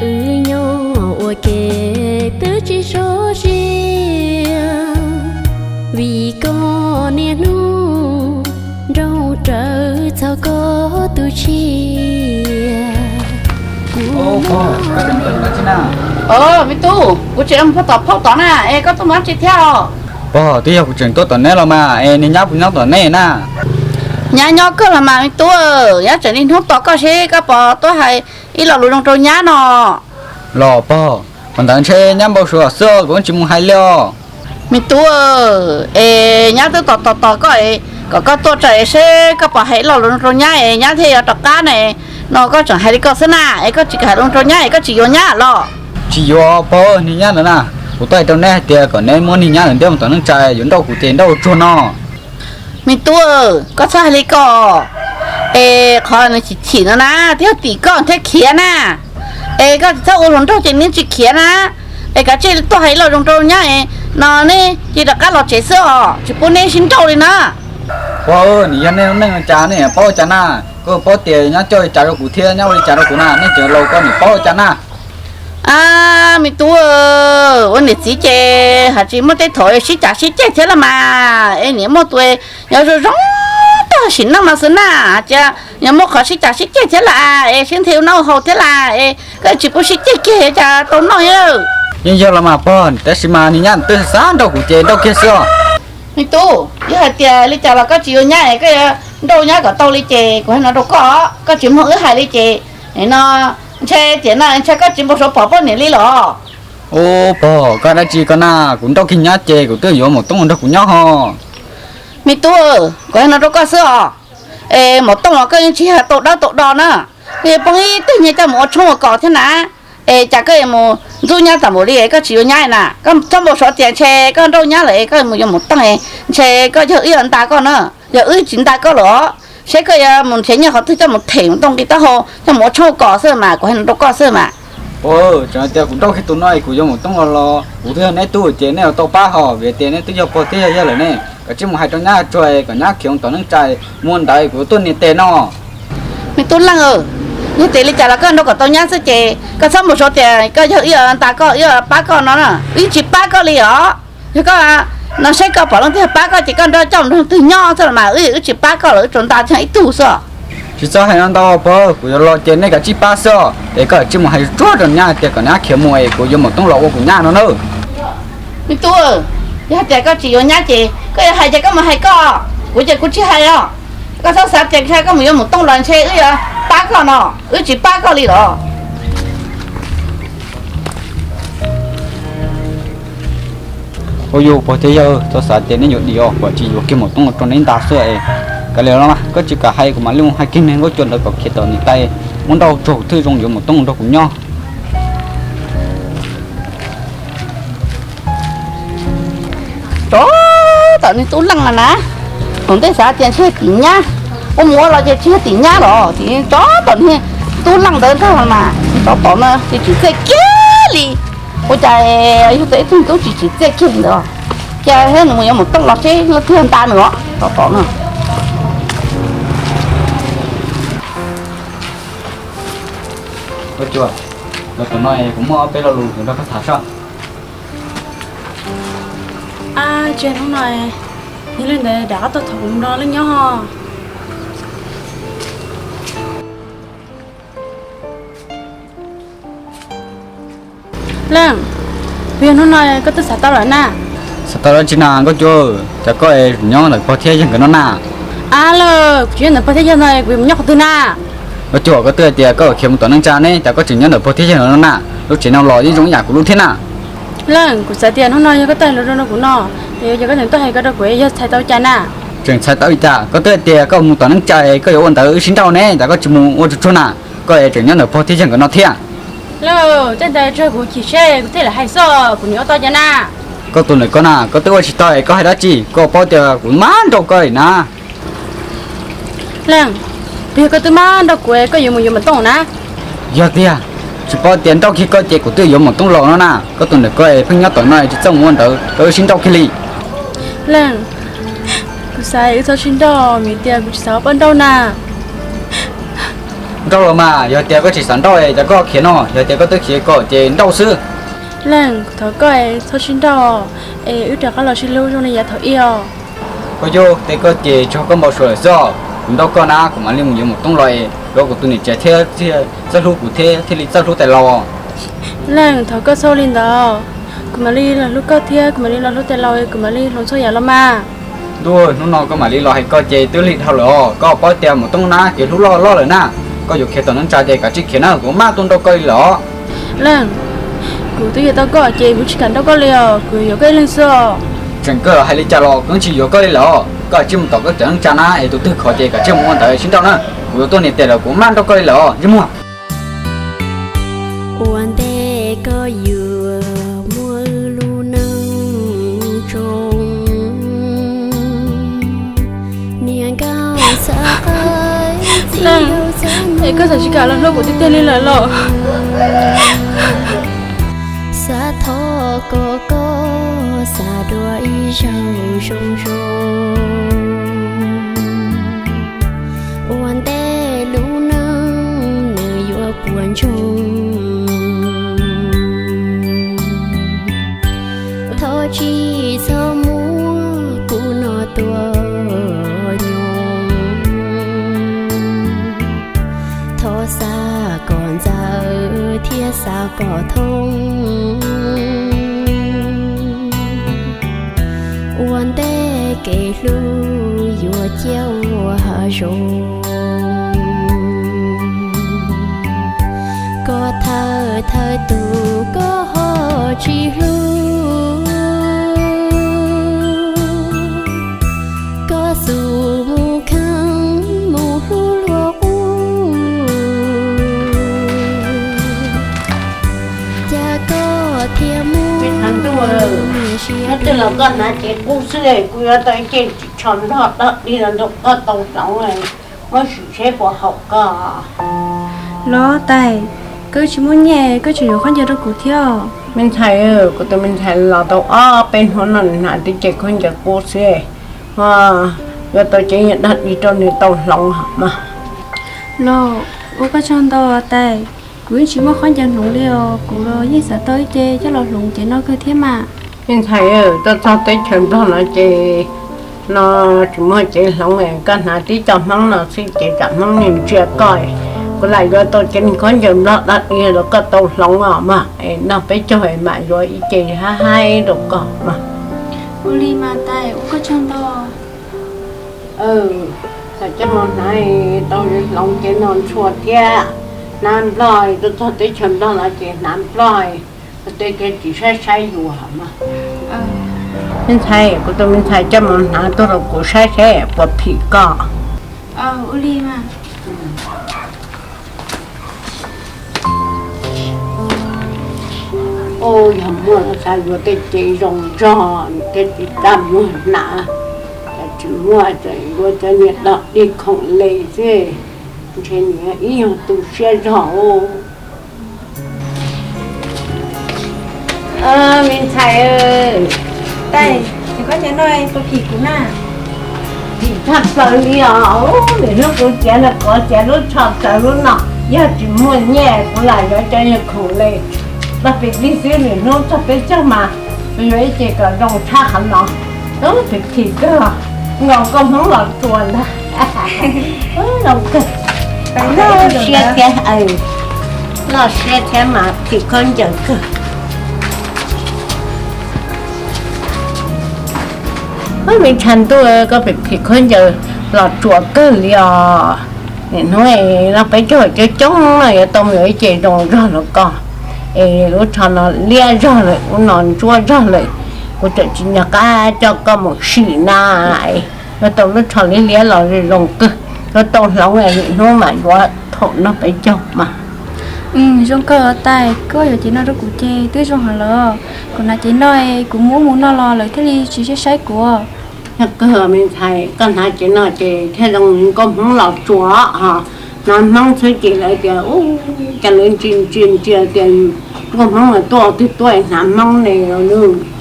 Wb nyob ua ke twb tsis sov siab, vim koj niaj hnub nrog rawv txog koj tus tshiab. Kuv, me tub, kuv tseem mus phau tom phauj tod na, es koj tuaj mus dab tsi thiab os? Pog, twb yog kuv tseem tuaj tom neb los mas, es niag nyab puas nyob tom nej na? Nyab nyob kawg los mas me tub, nyab tseem niaj hnub tos koj seb koj puas tuaj hais ib lo lus zoo rau nyab no. Los pog, qhov ntawd ntshe nyab npau suav xwb, kuv tsis mus hais li os. Me tub, es nyab twb tos tos tos koj, kom koj tuaj tso seb koj puas hais ib lo lus zoo rau nyab es nyab thiaj yuav rov qab na. No koj tseem hais li ko xwb na, es koj tsis kam hais lus rau nyab es koj tsis yuav nyab los? Tsis yuav pog, niag nyab ntawd na, kuv tuaj hais rau neb hais tias kom neb muab niag nyab ntawd ntiab mus tom neej tsa, yuav nrauj kuv ces nrauj tsuag no. Me tub, koj txhob hais li ko, es qhov nws chim chim no na, twb yog tim koj thiaj khiav na. Es koj tsis txhob ua hluas nraug ces neb tsis khiav na. Es kav tsij tuaj hais lo zoo rau nyab no, neb cia rov qab los tsev xwb os, tsis pub neb sib nrauj li na. Pog, nws yog nej lub neej cas nej paub ua cas na? Koj paub tias nyab coj li cas rau kuv thiab nyab ua li cas rau kuv na, nej cov laus koj niam paub ua cas na? A, me tub, ua niam txiv ces hais tsis muaj tej thaum sib cav sib ceg thiab los mas, es niam muaj tus nyob zoo zoo tag sim neej no xwb na, ces yog muaj qhov sib cav sib ceg thiab las es sib nthi ua noj ua haus thiab las es koj tsis pub sib ceg kiag cas tau noj. Yeej yog los mas pog, tab sis mas niag nyab twb xav nrauj kuv ces nrauj kiag xwb os. Me tub, yog hais tias li cas los koj tsis yuav nyab es koj yuav nrauj nyab kom tau li ces kuv hais no rau koj, koj tsis mloog wb hais li ces no ntshe tiam no ntshe koj tsis npau suav pom poj niam li los. Ub pog, koj dab tsi koj na, kuv nrauj kiag nyab ces kuv twb yuav maum tooj nrog kuv nyob ho. Me tub, kuv hais no rau koj xwb os, es maum tooj los koj yeej tsis yog tau dawb tau do na, koj yuav poob ib teg nyiaj coj mus ua tshoob ua kos thiab na. Es cas koj yuav mus ntxub nyab tas npaum li es koj tsis yuav nyab na? Koj txhob npau suav tias ntshe koj nrauj nyab lawm es koj mus yuav maum tooj, ntshe koj yawg wb yuav nta koj na. Yog wb tsis nta koj lawm, seb koj yuav mus nrhiav nyiaj qhov twg coj mus them maum tooj nqi taub hau coj mus ua tshoob ua kos xwb mas, kuv hais no rau koj xwb mas. Ua, tseem tias kuv nrauj kiag tus no es kuv yuav maum tooj los los, kuv twb yog neb tub ces neb yuav tau pab ho, vim tias neb twb yog pog thiab yog yawg lawm ne. Koj tsis mus hais rau nyab tsuag kom nyab khiav mus tom neej tsa, mus ntawd kuv yuav tuaj nias tes no. Me tub Leej, yog tias li cas los koj nrauj kom tau nyab xwb ces koj txhob npau suav tias koj yawg wb yuav nta koj, wb yuav pab koj no na, wb tsis pab koj li os. Yog koj no seb koj pom leej twg pab koj ces koj nrauj coj mus nrog leej twg nyob xwb los mas, wb wb tsis pab koj los wb tsuas nta ib tug xwb. Tsis txhob hais no ntau pog, kuv yuav los ces nej kav tsij pab xwb os, es koj tsis mus hais tsuag rau nyab tias kom nyab khiav mus es kuv yuav maum tooj los ua kuv nyab no na. Me tub, yog tias koj tsis yuav nyab ces koj yuav hais ces koj mus hais koj, kuv ces kuv tsis hais os. Koj txhob xav tias koj mus yuav maum tooj los ntshe wb yuav pab koj no, wb tsis pab koj li los. Ua yus pog thiab yawg txhob xav tias neb yuav dim os, kom tsis yuav kiag maum tooj rau neb nta xwb es. Kav liam los mas, koj tsis kam hais kuv mam li mus hais kiag niag nkauj cua ntawd kom khiav tom niam tais, muab nrauj tsuag thiaj zoo yuav maum tooj nrog kuv nyob. Tsov tom niag tub Leej no na, thaum ntej xav tias ntshe tim nyab, ua mus ua los ces tsis yog tim nyab los, tsov tom niag tub Leej ntawd ntag mas, tsov tom no tsis tsim txiaj kiag li. Ua cas yog tau ib tug tub tsis tsim txiaj kiag li ntawd, cas thiab nws mus yuav maum tooj los seb leej twg nta nws os, tsov tom no. Nkauj cua, los tom no kuv muaj ob peb lo lus yuav nrog koj tham saib. Ab, tsis hnub no, yog li ntawd dam qab tuaj thov kuv mus nrog leej nyob ho. Leej, puas yog hnub no koj twb xav tau lawm na? Xav tau dab tsi na nkauj cua? Cas koj es nyob ntawm pog thiab yawg nkawd no na? Ab, lawm, kuv tsis nyob ntawm pog thiab yawg no, kuv yuav mus nyob qhov twg na? Nkauj cua, koj twb hais tias koj khiav mus tom neej tsa ne, cas koj tseem nyob ntawm pog thiab yawg no na? Lub tsev no los yeej zoo ib yam kuv lub thiab na. Leej, kuv xav tias hnub no yog koj tuaj hais lus zoo rau kuv no, es yog koj tseem tuaj hais ko rau kuv, yog txhais tau cas na? Tseem txhais tau li cas? Koj twb hais tias koj mus tom neej tsa, koj yuav ua ntawd wb sib nrauj ne, cas koj tsis mus ua tsuag tsuag na? Koj es tseem nyob ntawm pog thiab yawg nkawd no thiab. Leej, tej ntawd tsuas kuv chim siab kuv thiaj li hais xwb, kuv niam ua tau cas na? Koj tus ntawm koj na, koj twb ua tsis tau es koj hais dab tsi? Koj paub tias kuv mab nrauj koj li na. Leej, puas yog koj twb mab nrauj kuv es koj yuav mus yuav maum tooj na? Yog tiag, tsis paub tias nrauj kiag koj ces kuv twb yuav maum tooj los no na. Koj tus ntawm koj es pheej nyob tom no tsis txawj mus ua ntawd, koj wb sib nrauj kiag li. Leej, kuv xav wb txhob sib nrauj, vim tias kuv tsis xav ua poj nrauj na. Nrauj los mas, yog tias koj tsis xav nrauj es cas koj khiav no? Yog tias koj twb khiav ko ces nrauj xwb. Leej, thov koj txhob sib nrauj es wb rov qab los sib hlub zoo li yav thaum ub os. Koj yog tej koj ces tso koj npau suav lawm xwb. Kuv nrauj koj na kuv mam li mus yuav maum toob los es kuv tus niam tsev thiaj txawj hlub kuv thiab thiaj li txawj hlub tais laus. Leej, thov koj txhob ua li ntawd, kuv mam li los hlub koj thiab kuv mam li los hlub tais laus, kuv mam li hloov txhua yam los mas. Ntuj, hnub no koj mam li los hais ko ces twb lig dhau lawm os. Koj paub tias maum toob na kev hlub loj loj lawm na. Koj yuav khiav tom neej tsa ces kav tsij khiav na, kuv maj tuaj nrauj koj li lawm os. Leej, kuv twb yuav tau koj ces kuv tsis kam nrauj koj li os, kuv yuav koj ib leeg xwb os. Tseem kawg hais li cas los kuv tsis yuav koj li lawm os. Koj kav tsij mus tom koj cov neej tsa na es tus twg khov ces kav tsij mus ua ntawd sib nrauj na. Kuv yuav tuaj niam tes lawm kuv maj nrauj koj li lawm os, Yeej Muag. Ua ntej koj yuav muaj lub neej zoo, niam nkauj xav qab txij, es koj txawm tsis kam los hlub kuv tiag tiag li lawm los? Xav thov kom koj xav dua ib zaug zoo zoo, ua ntej lub neej nws yuav puas ntsoog. Thov tsis txhob muab kuv no tua nyob, thov xav kom ntxaws thiab xav kom thoob, ua ntej kev hlub yuav ciaj ua hav zoov. Koj thawj thawj tus koj ho tsis hlub, koj xub mus kheej mus hlub luag qub, cas koj thiaj muaj siab twg los koj hnav cev qub xwb, kuv yuav tau ib ce ris tsho nplog dog dig los nrog koj tau hloov, muab sim seb puas haum koj. Los Tais, koj tsis muaj nyiaj koj tseem yuav khaub ncaws rau kuv thiab. Me ntxhais, kuv tus me ntxhais los tau ob peb hnub no nws hnav tib ce khaub ncaws qub xwb, yuav tau cev nyiaj dog dig rau nws tau hloov mas. Los, ua koj tsaug ntau Tais, kuv yeej tsis muaj khaub ncaws hloov li os, kuv los yeej xav tau ib ce coj los hloov cev no kawg thiab mas. Me ntxhais, tuaj txog teb chaws Nplog no ces no tsis muaj cev hloov, koj hnav tib co Hmoob no xwb ces tsam Hmoob ntsia koj, kuv lam yuav tau cev khaub ncaws Nplog dog dig rau koj tau hloov os mas, noj peb caug mam yuav ib ce haib haib rau koj mas. Ua li mas Tais, ua koj tsaug ntau. Coj mus hnav tau hloov cev no ntshua thiab, hnav Nplog, tuaj txog teb chaws Nplog no ces hnav Nplog, tej kev tsis saib saib yuav mas. Me ntxhais, kuv tus me ntxhais coj mus hnav tuaj rau kuv saib seb puas phim koj. Ua, yog muaj xav yuav tej cev zoo zog thiab tsis txaj muag hnav, tsis muaj ces yuav cov niag dog dig khoom le xwb, ntshe nws ib yog tu siab zog. Me ntxhais, Tais, koj cov no puas phim kuv na? Phim tshaj plaws li os. Lwm hnub kuv txiav no kov txiav lub tsho txawv lub no, yog tsis muaj nyiaj kuv lam yuav cov niag khoom le dog dig xwb, lwm hnub txog peb caug mas kuv yuav ib ce kom zoo tshaj qhov no. Ub, phim kawg, nkaus koj Hmoob los tsuas ntag. Zoo kawg. Loj siab thiab, loj siab thiab mas phim khaub ncaws kawg. Me ntxhais ntuj, koj phim khaub ncaws los tsuas kawg li os. Nim hnub no peb caug coob coob no yuav tau mus yuav ib ce zoo zog rau koj. Es lub tsho no liab zog lawm, lub no ntsuab zog lawm, kuv tseem tsis nco qab coj koj mus sim na. Yuav tau lub tsho liab liab los zoo kawg, yuav tau hloov, nim hnub mam yuav thaum no peb caug mas. Zoo kawg Tais, koj yuav cev no rau kuv ces twb zoo heev lawm. Kuv hnav cev no, kuv mus ub mus no los lawv thiaj li tsis saib saib kuv. Yog kawg me ntxhais, koj hnav cev no ces thiaj zoo nkauj Hmoob los tsuas ho. Hnav Hmoob xwb ces lawv tias, ub, cas lawv ntsia ntsia ntsia tias nkauj Hmoob mas tuaj twg tuaj hnav Hmoob ne,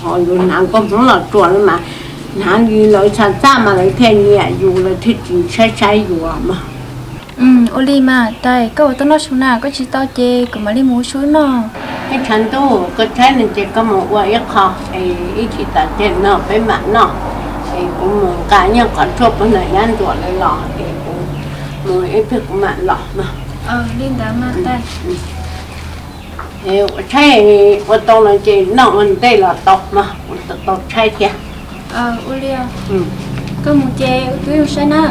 ho yus hnav nkauj Hmoob los tsuas mas, hnav li lawv txhaj txaj mas lawv thiaj nyiam yus, lawv thiaj tsis saib saib yus mas. Ua li mas tais, koj ua tau noj su na, koj tsis tau ces kuv mam li mus ua su noj. Ib tshav ntuj koj tshaib no ces koj mus ua ib qho, es ib chim tas ces no peb mam noj. Es kuv mus nqa nyuag qhov tshuaj pov ntawm nyab ntuas lawv los es kuv mus ib pliag kuv mam los no. Li ntawd mas tais. Ua tshaib, ua tau no ces noj ua ntej los tau mas kuv tau tshaib thiab. Ua li, koj mus ces ua tub zoo saib na.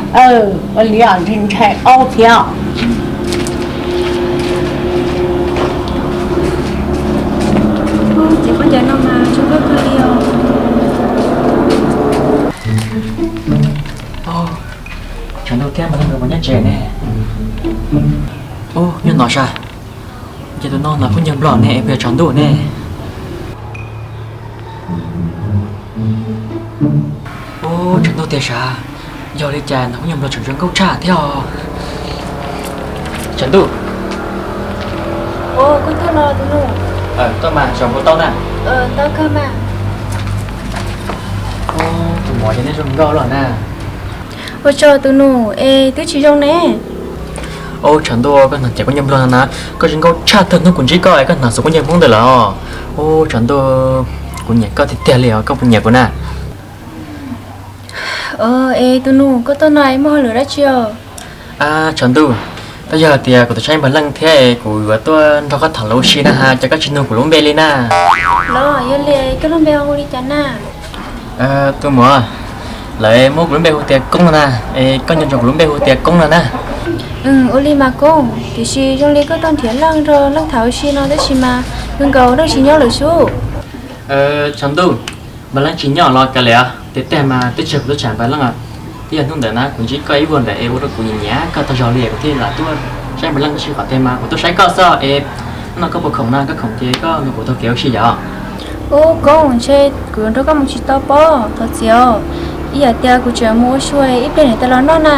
Ua li os, ntshai ntshai aub thiab. Ces koj cov no mas zoo nkauj kawg li os. Tshav ntuj thiab mas nkawd puas nyob tsev ne? Ub, nyob no sas. Ces tus no no kuj ncaws nplog ne, es puas yog tshav ntuj ne? Ub, tshav ntuj tiag sas. Yog li cas no kuj ncaws nplog tseem zoo nkauj tshaj thiab os. Tshav ntuj. Ua, koj tuaj los tus nus? Tuaj mas, zaum npaum tau na. Tau kawg mas. Tus muam ces neb zoo nkauj los na. Ua tsaug tus nus, es twb tsis zoo ne. Ub, tshav ntuj, koj hnav ces kuj ncaws nplog no na, koj zoo nkauj tshaj tag hnub kuv ntsib koj es koj hnav xov kuj ncaws Hmoob ntawd lawm os. Ub, tshav ntuj, kuv nyiam koj tiag tiag li os, koj puas nyiam kuv na? Es tus nus, koj tuaj no muaj hauj lwm dab tsi os? Tshav ntuj, twb yog hais tias kuv tus saib npawg Leej thiab es kuv yuav tuaj nrog koj tham lus ua si na has, cas koj tsis nug kuv lub npe li na? Los yog li koj lub npe hu li cas na? Tus muam, lawv muab kuv lub npe hu tias Koob no na, es koj nco ntsoov kuv lub npe hu tias Koob no na. Ua li mas Koob, tiam sis zoo li koj tuaj nrhiav Leej nrog Leej tham ua si no tab sis mas kawg nkaus Leej tsis nyob lawm sub. Tshav ntuj, npawg Leej tsis nyob los kav liam, tiag tiag mas twb tsis yog kuv tuaj tsham npawg Leej os. Twb yog hnub ntawd na kuv ntsib koj ib vuag ntawd es ua rau kuv nyiam nyiam koj tag zog li, kuv thiaj li lam tuaj saib npawg Leej, tab sis qhov tiag mas kuv tuaj saib koj xwb es hnub no koj puas khoom na, koj khoom ces koj nrog kuv taug kev ua si yom. Ub Koob, ntshe kuv yuav nrog koj mus tsis tau pob, thov txim os. Ib yam tias kuv tseem mus ua su, ib pliag niam tais los noj na.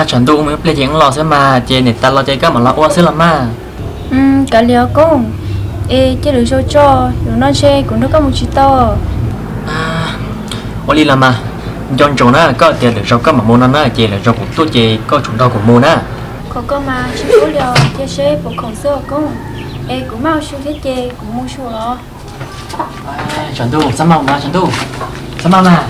Tshav ntuj, mus ib pliag ces wb los xwb mas, ces niam tais los ces koj mam los ua xwb los mas. Kav liam Koob, es cia lwm zaus tso, zaum no ntshe kuv nrog koj mus tsis tau. Ua li los mas, nco ntsoov na, koj tias lwm zaus koj mam mus no na, ces lwm zaus kuv tuaj ces koj tsum nrog kuv mus na. Qhov ko mas tsis pub li os, cia seb puas khoom xwb os Koob. Es kuv maj ua su thiab ces kuv mus su los. Tshav ntuj, txhob maj mas, tshav ntuj, txhob maj mas.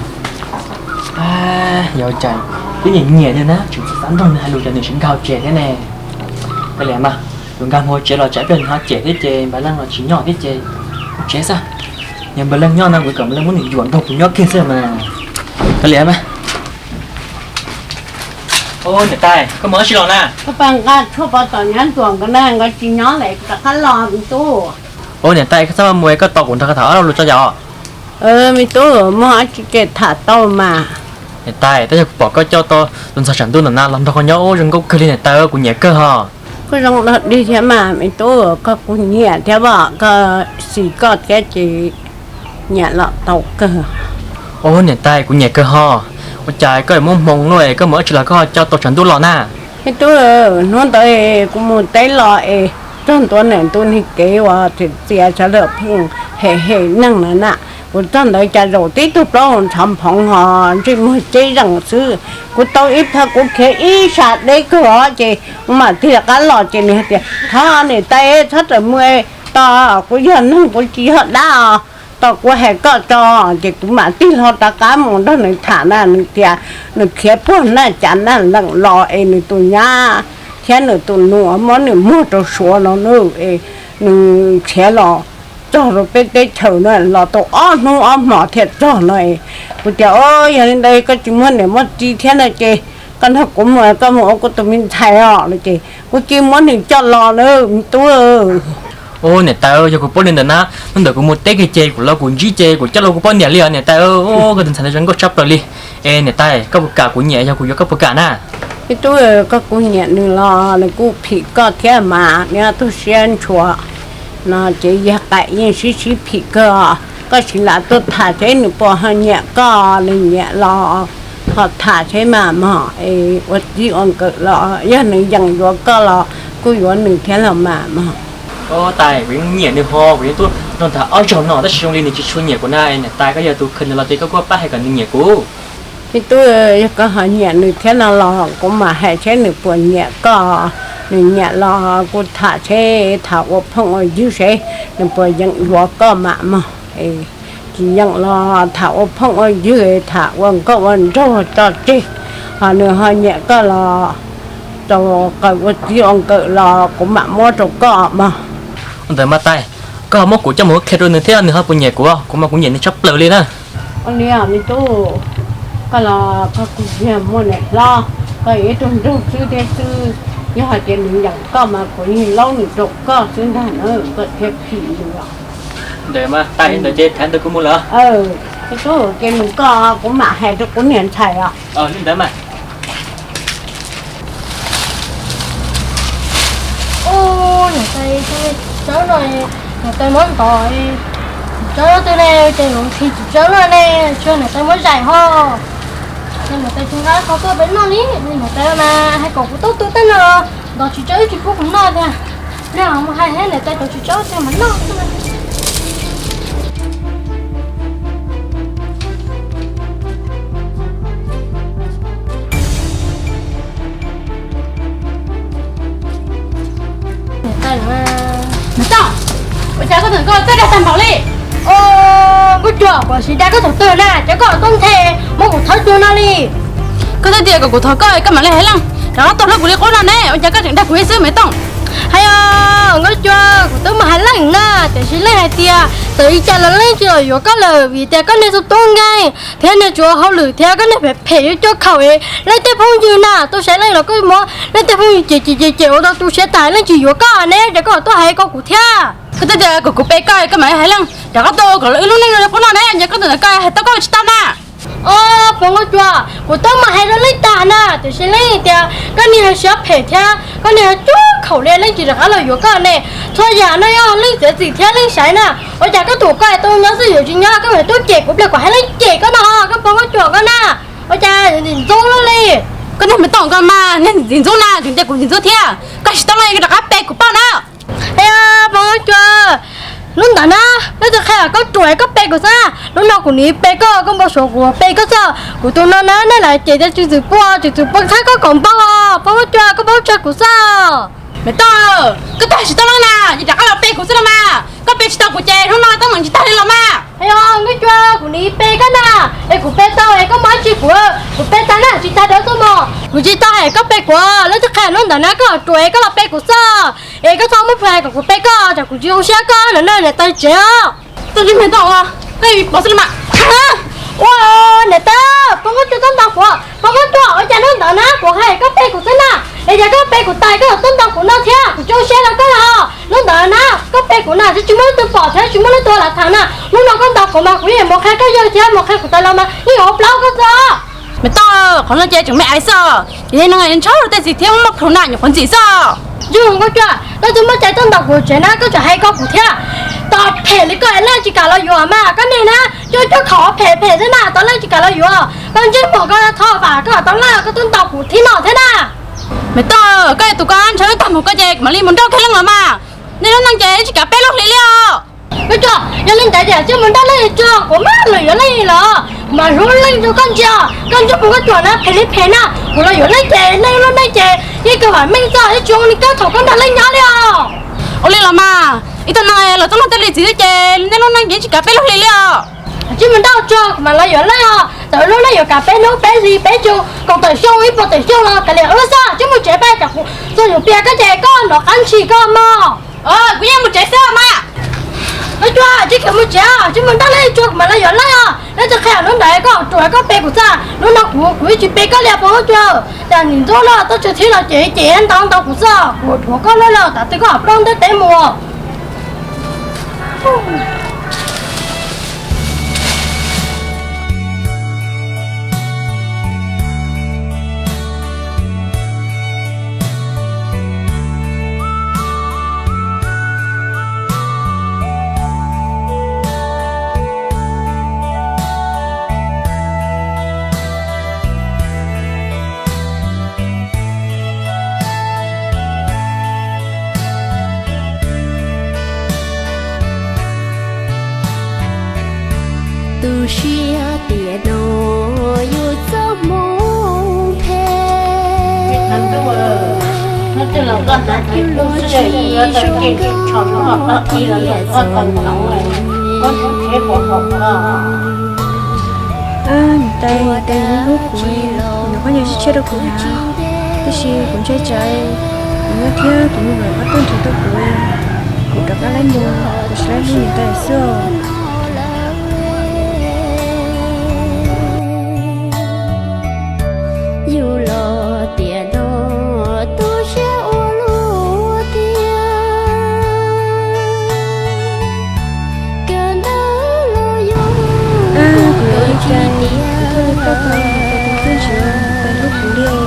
Yog cas twb nyiam nyiam nws na, tseem tsis xav nrog nws hais lus, cas nws tsis nkag hauv tsev thiab ne? Kav liam mas, yuav nkag mus hauv tsev los tsam pliag nws ho cem thiab ces npawg Leej los tsis nyob thiab ces ua tsev xwb. Yog npawg Leej nyob no kuv kom npawg Leej muab nws yuam nrog kuv nyob kiag xwb mas. Kav liam mas. Ub, niam tais, koj mus dab tsi los na? Koj pab nqa tshuaj pov tom nyab ntuas nkawd na, nkawd tsis nyob lawm kuv rov qab los me tub. Ub, niam tais, koj txhob maj mus, koj tos kuv nrog koj tham ob lo lus tso yom. Me tub, muaj dab tsi ces tham tau mas. Niam tais, twb yog kuv pom koj coj tau tus ntxhais tshav ntuj ntawm na los nrog koj nyob, ub, zoo nkauj kawg li niam tais, kuv nyiam kawg hos. Koj zoo dog dig thiab mas me tub, koj kuj nyiam thiab os, koj xis koj thiab ces nyiam los tau kawg. Ub, niam tais, kuv nyiam kawg hos. Ua cas koj muab hmoo luaj, koj mus dab tsi los koj ho coj tau tshav ntuj los na? Me tub, hnub ntawd kuv mus teb los es txog ntua ntawm ntu niag kev uas txias txias sawv daws pheej hem hem neeg na na. Kuv txog ntawd cas zaum tib tug plaub hau ntxhov nphoov ho ntsej muag ceb zeem xwb. Kuv tau ib phab kuv khiav ib sab deb kawg os ces kuv mam tig rov qab los ces nws hais tias, thov niam tais txhob rawm mus tos, kuv yog neeg kuv tsis yog dab os. Tos kuv hais koj tso. Ces kuv mam tig hlo rov qab mus nrog nws tham na, nws tias nws khiav puag Naj Cas Naj Leem los es nws tus nyab thiab nws tus nus muab nws muag rau Suav no na, es nws khiav los txog rau peb teb chaws na, los tau ob hnub ob hmos thiaj txog no. Kuv tias, o, yog li ntawd koj tsis muaj niam muaj txiv thiab no ces koj nrog kuv mus, koj mus ua kuv tus me ntxhais os no ces kuv cia muab nws coj los na me tub. Ub, niam tais, yog kuv paub li ntawd na, hnub ntawd kuv mus teb kiag ces kuv los kuv ntsib ces kuv coj los kuv poj niam li os niam tais. Koj tus ntxhais ntawd zoo nkauj tshaj plaws li. Es niam tais, koj puas kam kuv nyiam, yog kuv yuav koj puas kam na? Me tub, koj kuj nyiam nws los nws kuj phim koj thiab mas, nws tu siab ntshua no ces yog qam yeej sib sib phim kawg. Koj sim lam tuaj tham seb nws puas ho nyiam koj, nws nyiam los ho tham seb mas mog, es ua txij ua nkawm los yog nws yeem yuav koj los kuj yuav nws thiab los mas mog. Ub, tais, kuv yeej nyiam nws ho, kuv yeej tuaj nrog tham ob zaug no tab sis zoo li nws tsis tshua nyiam kuv na. Niam tais, koj yog tus khaws nws los ces koj kuj pab hais kom nws nyiam kuv. Me tub, yog koj ho nyiam nws thiab no los kuv mam hais seb nws puas nyiam koj. Nws nyiam los kuv tham seb, tham ua phooj ua ywg seb nws puas yeem yuav koj mam mog. Tsis yeem los tham ua phooj ua ywg, tham ua nkauj ua nraug tso tseg. Ho nws ho nyiam koj los rau qaws ua txij ua nkawm los kuv mam muab rau koj mog. Ua ntawd mas Tais, koj ho muab kuv coj mus qhia rau nws thiab nws ho puas nyiam kuv? Kuv mas kuv nyiam nws tshaj plaws li na. Ua li me tub, koj los koj kuj yog muaj niam hlob, koj ib tug nraug xwb thiab xwb. Yog hais tias nws nyeem koj mas kuv yeej laub nws rau koj xwb ntag na, koj thiaj phim nws os. Ntawd mas Tais, ntawd ces thaiv ntawd kuv mus lawm. Me tub, ces mus koj, kuv mam hais rau kuv niam ntxhais os. Li ntawd mas. Ub, niam tais, tsawb no, niam tais muab ntov, tsawb twg ne, ces luv khi tsis tsawb no ne, tsuas niam tais muab zais ho. Ces niam tais tsis nqa qhov tuaj peb noj li, niam tais mas hais kom kuv tau tu tej no, ntov tsis tsawb tsis pub kuv noj tiag. Noj mus hais thiab niam tais tau tsis tsawb tiag mas noj xwb. Niam tais, ua cas koj thaum koj txawj dag tag npaum li? Nkauj Cuam, kuv siv dag koj thaum twg na, ces koj tuaj nthe muab kuv thawb tuag no li. Koj twb tias kom kuv thov koj, koj mam li hais leej, rov qab tuaj hlub kuv li qub no ne, ua cas koj tseem dag kuv ib xwb me tooj? Hais os Nkauj Cuam, kuv twb mus hais leej na, tiam sis leej hais tias txawm li cas los leej tsis los yuav koj lawm vim tias koj niag tub tub nkeeg thiab niag tsuav hauj lwm thiab koj niag phem phem yuav cuab khaum leej tej phooj ywg na. Tuaj saib leej los koj muab leej tej phooj ywg cem cem cem cem ua rau tu siab tas leej tsis yuav koj ne, ces koj tuaj hais ko kuv thiab. Koj twb tias kom kuv pe koj, koj mam li hais leej, rov qab tuaj kom lawv wb lub neej zoo li qub no ne, yog koj tus ntawd koj hais tau koj tsis tau na. Os, pog Nkauj Cuam, kuv twb mus hais rau leej tag na, tiam sis leej tias koj niag siab phem thiab koj niag cuab khaum li leej tsis rov qab los yuav koj ne. Txhua yam no yog leej txiav txim thiab leej saib na, ua cas koj tus koj tau nyob xwb yuav tsis nyob, koj mam tuaj cem kuv pliag kom hais leej cem koj no, koj pog Nkauj Cuam koj na. Ua cas ntxim ntxub luaj li? Koj niag me tooj koj mas niag ntxim ntxub na, tseem tias kuv ntxim ntxub thiab, koj tsis tau los koj rov qab pe kuv poj na. Pog Nkauj Cuam, hnub ntawd na, leej twg qhia koj ruam koj pe kuv xwb, hnub no kuv nim pe koj, koj npau suav kuv pe koj xwb, kuv tus no na nej lam cem tias tsw txwm pua, tsw txwm pua thab koj kom npau, pog Nkauj Cuam koj paub tsawg kuv xwb. Me tooj, koj twb hais tsis tau leej na, ces rov qab los pe kuv xwb los mas, koj pe tsis tau kuv ces hnub no teeb meem tsis tag li los mas. Nkauj Cuam, kuv nim pe koj na, es kuv pe tau es koj muab tsis kuv, kuv pe tag na tsis tag dawb tuaj mog, kuv tsis tau es koj pe kuv, leej twg qhia hnub ntawd na koj ruam es koj los pe kuv xwb, es koj txhob muab plhu hais kom kuv pe koj, tsam kuv tsis zoo siab koj no na niam tais tsev os. Tau tsis me tooj, koj pov xwb los mas. Ua, niam tais, pog Nkauj Cuam tuaj ntaus kuv, pog Nkauj Cuam ua cas hnub ntawd na kuv hais koj pe kuv xwb na, es yog koj pe kuv tas koj tuaj ntaus kuv no thiab kuv tsis zoo siab rau koj los. Hnub ntawd na koj pe kuv na tsis muaj leej twg pom thiab tsis muaj leej twg lam tham na, hnub no koj ntaus kuv mas kuv yeej mus qhia koj yawg thiab mus qhia kuv tais los mas yeej yuav ua plaub koj xwb. Me tooj, qhov no ces tseem me aiv xwb, ces no ntshaw tej txiv thiab muaj plhu na nyuam qhuav ntxim xwb. Yog Nkauj Cuam, koj twb muaj cai tuaj ntaus kuv tsev na koj tseem hais ko kuv thiab. Tos phem li koj leej tsis kam los yuav mas koj niag na, cuab cuab khaum phem phem xwb na tos leej tsis kam los yuav. Koj ntsej muag koj thov vam koj tau leej koj twb ntaus kuv thib no thiab na. Me tooj, koj tus koj ntshaw tag mus koj ces mam li mus nrauj kiag leej los mas. Nej lub neej ces tsis kav peb lub hli li os. Nkauj Cuam, yog li ntawd ces cia mus nrauj leej tso, kuv mam los yuav leej los, kuv mam hlub leej rau koj ntsia. Koj ntsej muag Nkauj Cuam na phem li phem na, kuv los yuav leej ces nej lub neej ces yeej kawg vam meej txog yeej tsis zoo li koj thaum koj nrog leej nyob li os. Ua li los mas, ib tug no los txoj neej tej li txiv xwb ces nej lub neej ces tsis kav peb lub hli li os. Cia mus nrauj tso, kuv mam los yuav leej os, txawm lub neej yuav kav peb hnub peb hli peb xyoo kaum tawm xyoo ib puas tawm xyoo los kav liam ua xwb, cia mus tsev pab tsam kuv txog yuav pias koj ces koj nrov qab ntshis koj mog. Kuv yeej mus tsev xwb mas. Nkauj Cuam, tsis khiav mus tsev, cia mus nrauj leej tso kuv mam los yuav leej os. Leej twg qhia hnub ntawd koj ruam koj pe kuv xwb, hnub no kuv kuv yeej tsis pe koj li pog Nkauj Cuam. Cas nim ntxub no tuaj tsw thib los ces ces ntau ntau kuv xwb, kuv dhuav koj lawm lawm tas twg koj plaub ntiaj teb mus. Tu siab tias no yuav Koj mus phem, hnub twg los koj hnav ces kuv xwb, yuav tau ces tso koj tib los koj tau ntsoov, muab kuv tsheb puas haum koj. Niam tais, niam tais hlub kuv, kuv nyuam qhuav nyob sib tshiab rau kuv hnav, tiam sis kuv ntshai tsam kuv nyob thiab tus me nyuam qhuav tuaj nrhiav tau kuv, kuv rov qab lawm mus, kuv tsis laib hlub niam tais xwb os. Yus los tiam no tu siab ua luaj tiag, kawm ntawv los yus kuj tsis tiav, tus twg tsis hlub kuv li.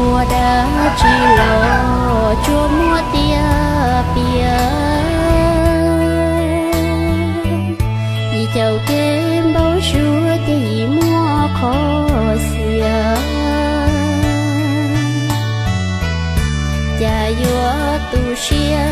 Ua dab tsi los tsuas muaj tiaj piam, yim caum kev npau suav ces yim muaj qhov xiam. Cas yuav tu siab